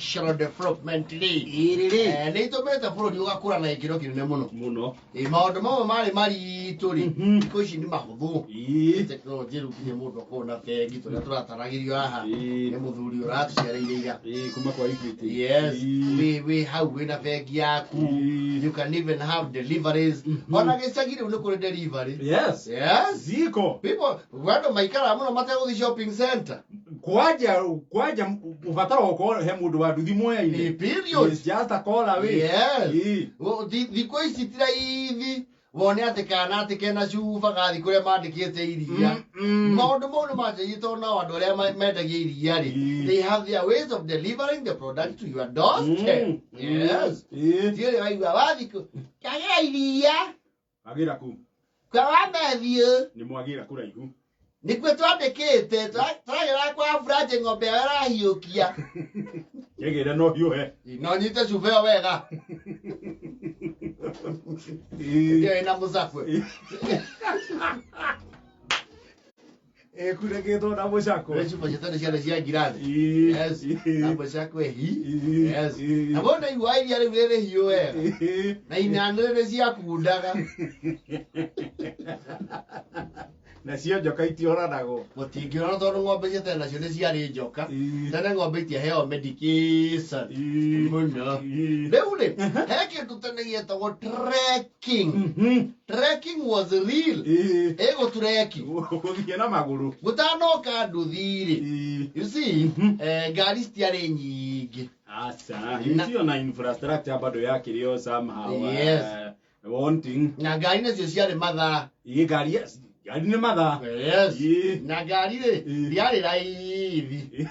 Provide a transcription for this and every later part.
Infrastructural development rĩ, Ĩrĩ rĩ. Nĩ itũmĩte bũrũri ũgakũra na gĩkĩro kĩnene mũno. Mũno. Maũndũ mamwe marĩ maritũ rĩ, thikũ ici nĩ mahũthũ. Tekinoronjĩ rĩu nginya mũndũ akorwo na bengi tũrĩa tũrataragĩrio haha nĩ mũthuri ũratũciarĩire ira. Kuma kwa Equity. Yes, wĩ hau wĩna bengi yaku. You can even have deliveries. Ona gĩcagi rĩu nĩ kũrĩ delivery. Yes. Yes. Ziko. People, andũ maikaraga mũno mategũthiĩ shopping center. Kwanja ũbatara gũkorwo he mũndũ wa nduthi mwea-inĩ. Period. It's just a call away. Yes. Thikũ ici ti raithi wone atĩ kana atĩ kena cuba gathi kũrĩa mandĩkĩte iria. Maũndũ mau nĩ manjĩrĩirie tondũ nao andũ arĩa mendagia iria rĩ, they have their ways of delivering the product to your doorstep. Yes. Thiĩ waigua wathi kagĩra iria. Agĩra kũ? Kwa wa Matthew. Nĩ mwagĩra kũraihu. Nĩkuo twandĩkĩte, tũragĩra kwa Furanje ng'ombe ĩyo ĩrahiũkia. Kĩgĩre no hiũhe. No nyite cuba ĩyo wega. Ĩyo ĩna mũcakwe. Ĩkunĩkĩtwo na mũcakwe. Nĩ cuba cia tene ciarĩ cia ngirathi. Yes. Na mũcakwe hi. Yes. Na mũndũ aigua iria rĩu rĩrĩ hiũ wega. Na inanĩrĩ nĩ ciakundaga. Nacio njoka itioranagwo. Mũtingĩorana tondũ ng'ombe cia tene nacio nĩ ciarĩ njoka. Tene ng'ombe itiaheagwo medication. Mũno. Rĩu rĩ, he kĩndũ tene gĩetagwo trekking. Trekking was real. Ĩgũtureki. Gũthiĩ na magũrũ. Gũtanoka nduthi rĩ. You see, ngari citiarĩ nyingĩ. Aca, icio na infrastructure bado yakĩrĩo somehow. Yes. Wanting. Na ngari nacio ciarĩ mathaa. Ĩ, ngari, yes. Ngari nĩ mathaa. Yes. Na ngari rĩ, ndiarĩ raithi.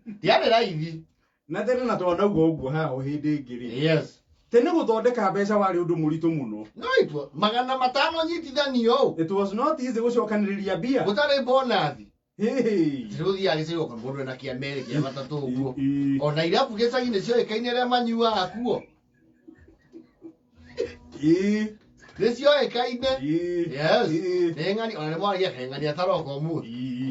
Ndiarĩ raithi. Na tene na twanauga ũguo haha o hĩndĩ ĩngĩ rĩ. Yes. Tene gũthondeka mbeca warĩ ũndũ mũritũ mũno. No it was 500 nyitithanio ũũ. It was not easy gũcokanĩrĩria mbia. Gũtarĩ bonus. Hey. Tũthiaga gĩcagi ũkona mũndũ ena kĩa merĩ kĩa matatũ ũguo. Ona irabu gĩcagi nĩ cioĩkaine arĩa manyuaga kuo. Nĩ cioĩkaine. Yes. Nĩ ng'ani ona nĩ mwaragia he ng'ani ataroka ũmũthĩ.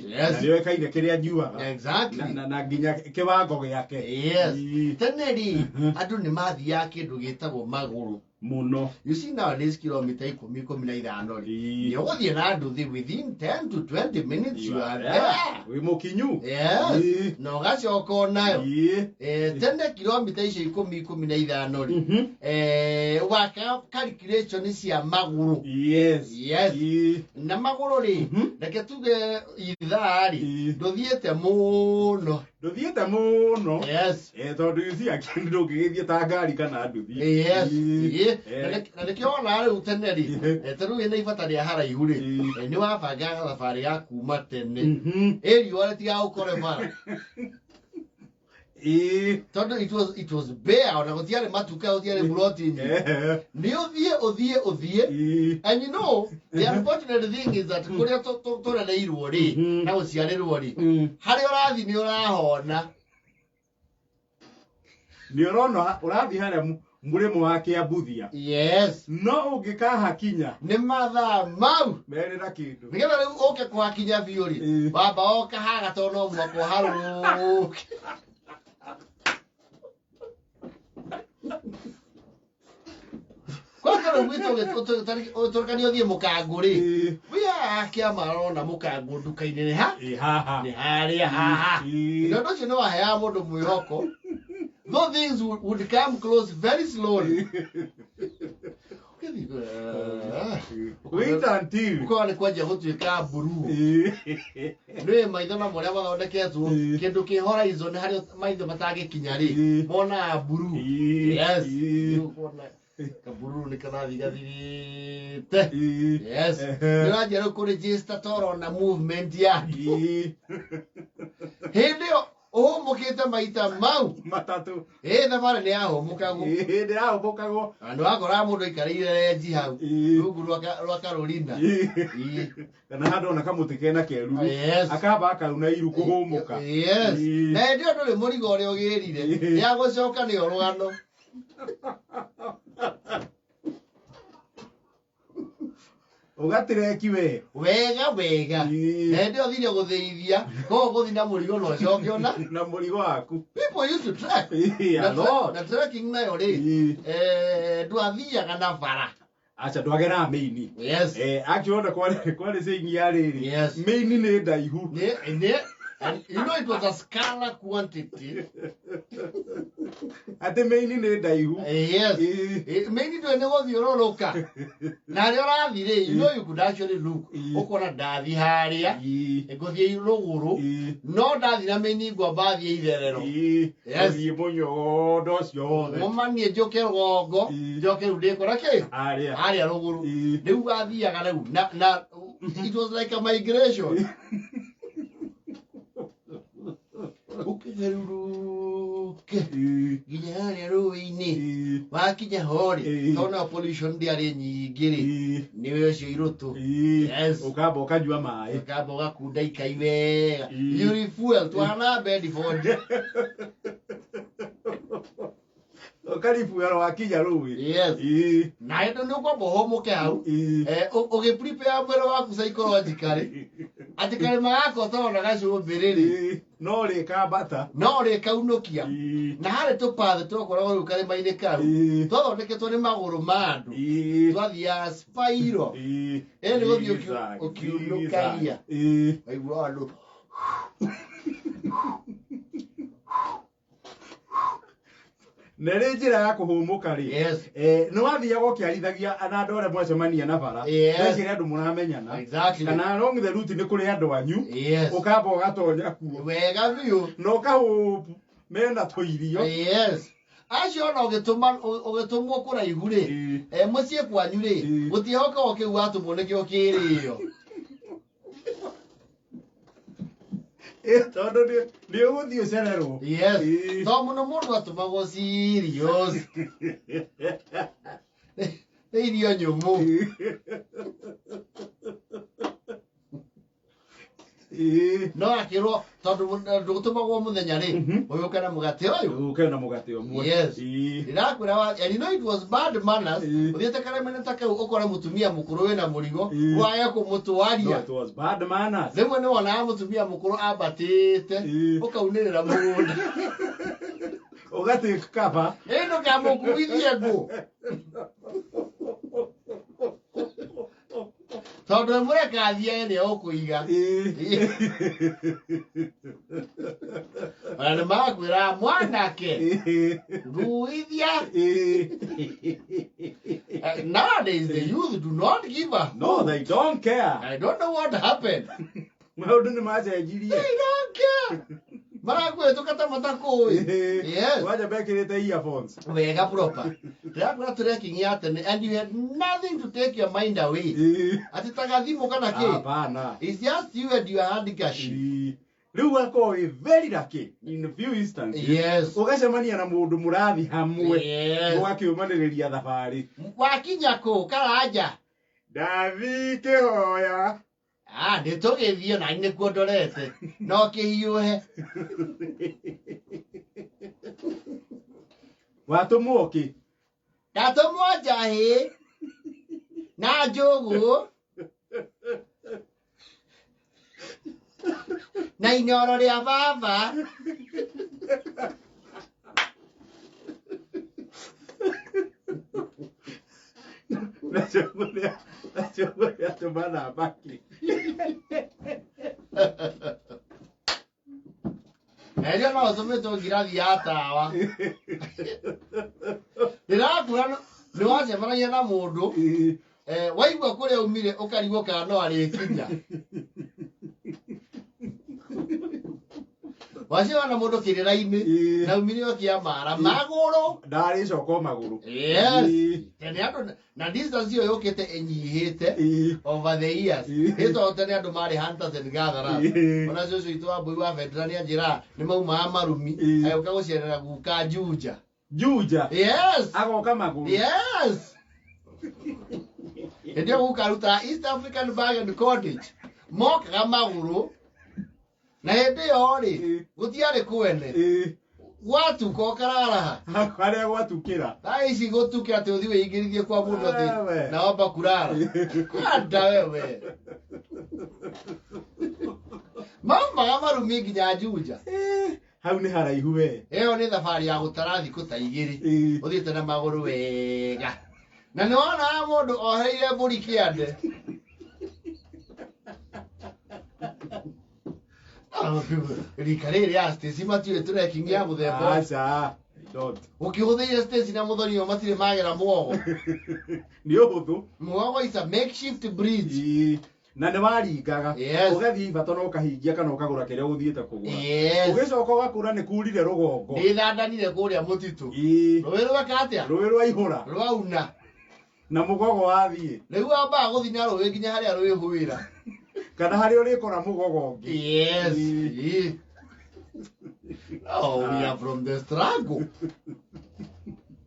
Yes. Na nĩoĩkaine kĩrĩa anyuaga. Exactly. Na nginya kĩwango gĩake. Yes. Tene rĩ, andũ nĩ mathiaga kĩndũ gĩtagwo magũrũ. Mũno. You see nowadays kilomita ikũmi, 15 rĩ, nĩ ũgũthiĩ na nduthi within 10 to 20 minutes you are there. Wĩ mũkinyu. Yes. Na ũgacoka onayo. Tene kilomita icio ikũmi, 15 rĩ, waka calculation cia magũrũ. Yes. Yes. Na magũrũ rĩ, reke tuge ithaa rĩ, ndũthiĩte mũno. Ndũthiĩte mũno. Yes. Tondũ you see akĩndũ ndũngĩgĩthiĩ ta ngari kana nduthi. Yes. Na nĩkĩo wonaga rĩu tene rĩ, ta rĩu wĩna ibata rĩa haraihu rĩ, nĩ wabangaga thabarĩ ya kuma tene. Ĩ riũa rĩtigagũkore bara. Tondũ it was bare, ona gũtiarĩ matuka, gũtiarĩ mburoti nyingĩ. Nĩ ũthiĩ, ũthiĩ, ũthiĩ. And you know, the unfortunate thing is that kũrĩa tũrereirwo rĩ, na gũciarĩrwo rĩ, harĩa ũrathiĩ nĩ ũrahona. Nĩ ũrona ũrathiĩ harĩa mũrĩmo wa Kĩambuthia. Yes. No ũngĩkahakinya. Nĩ mathaa mau. Merĩra kĩndũ. Nĩgetha rĩu ũke kũhakinya biũ rĩ, wamba ũkahaga tondũ no mũhaka ũharũrũke. Kwanza rĩu gwitũ ũtũrĩkanie ũthiĩ mũkango rĩ, wĩ haha kĩama arona mũkango nduka-inĩ nĩ ha? Ĩ haha. Nĩ harĩa haha. Na ũndũ ũcio nĩ waheaga mũndũ mwĩhoko. Though things would come close very slowly. Wait until. Ũkona nĩ kwanjia gũtuĩka mburuu. Nĩ maitho na marĩa mathondeketwo kĩndũ kĩ horizon harĩa maitho matangĩkinya rĩ, monaga mburuu. Yes. Rĩu ũkona kabururu nĩ karathiĩ gathirĩte. Yes. Nĩ ũranjia rĩu kũ-register toro na movement ya andũ. Hĩndĩ ĩyo ũhũmũkĩte maita mau matatũ. Ĩ thabarĩ nĩ yahũmũkagwo. Ĩ nĩ yahũmũkagwo. Na nĩ wakoraga mũndũ aikarĩire renji hau rungu rwa karũrina. Kana handũ ona kamũtĩ kena keruru. Yes. Akamba akauna iru kũhũmũka. Yes. Na hĩndĩ ĩyo ndũrĩ mũrigo ũrĩa ũgĩrire. Ya gũcoka nĩyo rũgano. Ũgatireki we. Wega wega. Ĩĩ. Na hĩndĩ ĩyo thire gũthĩithia, koguo gũthiĩ na mũrigo na ũcoke ona. Na mũrigo waku. People used to trek. Ĩĩ, Na a lot. na trekking nayo rĩ, Ĩĩ. ndwathiaga na bara. Aca ndwageraga mĩini. Yes. Actually ona kwarĩ saying ya rĩrĩ. Yes. Mĩini nĩ ndaihu. Nĩ, and you know it was a scalar quantity. Atĩ mĩini nĩ ndaihu. Yes. Ĩĩ. Mĩini ndũĩ nĩ gũthiũrũrũka. Na harĩa ũrathiĩ rĩ, you know you could actually look. Ĩĩ. Ũkona ndathi harĩa, Ĩĩ. ngũthiĩ rũgũrũ, Ĩĩ. no ndathi na mĩini ngwamba thiĩ itherero. Ĩĩ. Yes. Ũthiĩ mũnyondo ũcio wothe. Ng'ũmanie njũke rũgongo, Ĩĩ. njoke rĩu ndĩkora kĩ? Harĩa. Harĩa rũgũrũ. Ĩĩ. Rĩu wathiaga rĩu na it was like a migration. Ũkĩgarũrũke Ĩĩ. nginya harĩa rũĩ-inĩ. Ĩĩ. Wakinya ho rĩ, Ĩĩ. tondũ nayo pollution ndĩarĩ nyingĩ rĩ, Ĩĩ. nĩwe ũcio irũtũ. Ĩĩ. Yes. Ũkamba ũkanyua maĩ. Ũkamba ũgakunda ikai wega. Ĩĩ. You refuel, twana Bedford. Ũkaribuero wakinya rũĩ. Yes. Ĩĩ. Na hĩndĩ nĩ ũkwamba ũhũmũke hau. Ĩĩ. Ũgĩ-prepare mwĩrĩ waku psychologically atĩ karĩma gaka ũtarona gacumbĩrĩ rĩ, Ĩĩ. No rĩkambata. no rĩkaunũkia. Ĩĩ. Na harĩ tũpathĩ twakoragwo rĩu karĩma-inĩ kau, Ĩĩ. twathondeketwo nĩ magũrũ ma andũ. Ĩĩ. Twathiaga spiral. Ĩĩ. Ĩĩ nĩ gũthiĩ Zigzag, ũkiunũkagia. zigzag. Ĩĩ. Waigua andũ Na ĩrĩ njĩra ya kũhũmũka rĩ. Yes. Nĩ wathiaga ũkĩarithagia na andũ arĩa mwacemania na bara. Yes. Weciria andũ mũramenyana. Exactly. Kana along the route nĩ kũrĩ andũ anyu. Yes. Ũkamba ũgatonya kuo. Wega biũ. Na ũkahũpu mena tũirio. Yes. Acio ona ũgĩtũmwo kũraihu rĩ, Ĩĩ. mũciĩ kwanyu rĩ, Ĩĩ. gũtiĩhokaga kĩu watũmwo nĩkĩo kĩrĩo. Ĩĩ, tondũ nĩ ũgũthiĩ ũcererwo. Yes. Ĩĩ. To mũno mũndũ atũmagwo serious. Nĩ irio nyũmũ. Ĩĩ. No akĩrwo tondũ ndũtũmagwo mũthenya rĩ, ũgĩũka na mũgate ũyũ. Ũke na mũgate ũmwe. Yes. Ĩĩ. Ndĩrakwĩra and you know it was bad manners. Ĩĩ. Ũthiĩte karĩma-inĩ ta kau ũkore mũtumia mũkũrũ wĩna mũrigo, Ĩĩ. wage No, kũmũtwaria. it was bad manners. Rĩmwe nĩ wonaga mũtumia mũkũrũ ambatĩte, Ĩĩ. ũkaunĩrĩra mũgũnda. Ũgatake cover. Ĩ ndũkamũkuithie ngũ. Tondũ mũreka athiage nĩ ũkũiga. Ĩĩ. Ona nĩ makwĩra mwanake, Ĩĩ. ruithia. Ĩĩ. Nowadays the youth do not give a No, they don't care. I don't know what happened. Maũndũ nĩ macenjirie. They don't care. Marakwĩtũka ta matakũĩ. Yes. Wanja mekĩrĩte earphones. Wega proper. Ndĩrakwĩra trekking ya tene and you had nothing to take your mind away. Ĩĩ. Atĩ ta gathimũ kana kĩ? Hapana. It's just you and your handkerchief. Ĩĩ. Rĩu ũgakorwo wĩ very lucky in a few instances. Yes. Ũgacemania na mũndũ mũrathi hamwe. Yes. Mũgakĩũmanĩrĩria thabarĩ. Wakinya kũ Karanja? Ndathi kĩhoya. Ah, nĩ tũgĩthiĩ na nĩkuo ndorete. No kĩhiũhe. Watũmwo kĩ? Ndatũmwo njahĩ na njũgũ na inoro rĩa baba. Na njũgũ rĩa tũma na mbakĩ. Erio no ũtũmĩtwo ngirathi ya tawa. Ndĩrakwĩra nĩ wacemanagia na mũndũ, Ĩĩ. waigua kũrĩa umire ũkarigwo kana no arĩkinya. Wacemana na mũndũ kĩrĩra-inĩ Ĩĩ. na umire o kĩamara magũrũ. Ndarĩcoka o magũrũ. Yes. Ĩĩ. Tene andũ na distance ĩyo yũkĩte ĩnyihĩte Ĩĩ. over the years. Ĩĩ. Nĩ tondũ tene andũ marĩ hunters and gatherers. Ĩĩ. Ona cũcũ witũ wa mbũi wa bendera nĩ anjĩraga nĩ maumaga marumi Ĩĩ. agĩũka gũcerera guka Juja. Juja. Yes. Agoka magũrũ. Yes. Hĩndĩ ĩyo guka arutaga East African Bag and Cottage. Mokaga magũrũ na hĩndĩ ĩyo rĩ Ĩĩ. gũtiarĩ kwene. Ĩĩ. Gwatuka ũkarara. Harĩa gwatukĩra. Thaa ici gũtuke atĩ ũthiĩ wĩingĩrithie kwa mũndũ atĩ Wewe. naomba kulala. Kwanda wewe. Maumaga marumi nginya Juja. Eh, hau nĩ haraihu we. Ĩyo nĩ thabarĩ ya gũtara thikũ ta 2. Ĩĩ. Ũthiĩte na magũrũ wega. Na nĩ wonaga mũndũ ohereire mbũri kĩande. Ah, rika rĩrĩ ya Stacy matiũĩ trekking ya mũthemba ũyũ. Aca. I don't. Ũkĩhũthĩire Stacy na mũthoni ũyũ matirĩ magera mũgogo. Nĩ ũhũthũ. Mũgogo is a makeshift bridge. Ĩĩ. Na nĩ waringaga. Yes. Ũgathiĩ ibata na ũkahingia kana ũkagũra kĩrĩa ũthiĩte kũgũra. Yes. Ũgĩcoka ũgakũra nĩ kurire rũgongo. Nĩ thandanire kũrĩa mũtitũ. Ĩĩ. Rũĩ rweka atĩa? Rũĩ rwaihũra. Rwauna. Na mũgogo wathiĩ. Rĩu wambaga gũthiĩ na rũĩ nginya harĩa rwĩhũĩra. Kana harĩa ũrĩkora mũgogo ũngĩ. Yes. Ĩĩ. Ĩĩ. Oh, we are from the struggle.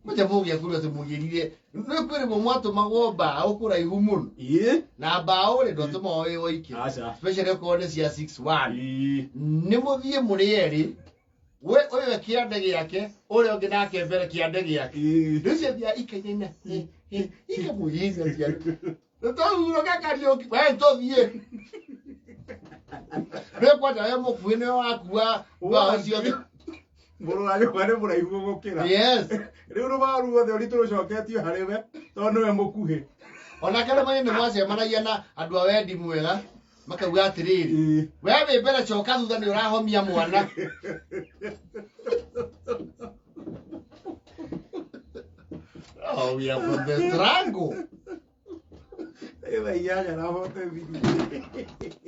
Macha mũgĩakurwo atĩ mũgĩrire. Nĩ kwĩrĩgwo mwatũmagwo mbaũ kũraihu mũno. Ĩĩ. Na mbaũ rĩ ndwatũmagwo wĩ woike. Aca. Especially okorwo nĩ cia 6-1. Ĩĩ. Nĩ mũthiĩ mũrĩ erĩ. We ũyũ kĩande gĩake, ũrĩa ũngĩ nake mbere kĩande gĩake. Ĩĩ. Rĩu ciathiaga ikainaina. Ikamũgĩria ciana. Tũhurũke Kariũki, we tũthiĩ. Rĩu kwanja we mũkuhĩ nĩwe wakua mbaũ ciothe. Mũrũ wa nyũkwa nĩ mũraihu gũgũkĩra. Yes. Rĩu rũbaũ ruothe ũritũ rũcoketio harĩ we tondũ nĩwe mũkuhĩ. Ona kana manye nĩ mwacemanagia na andũ a wendi mwega makauga atĩrĩrĩ, Ĩĩ. we wĩ mbere coka thutha nĩ ũrahomia mwana. Oh, we are from the struggle. Ĩ thaa 8:43.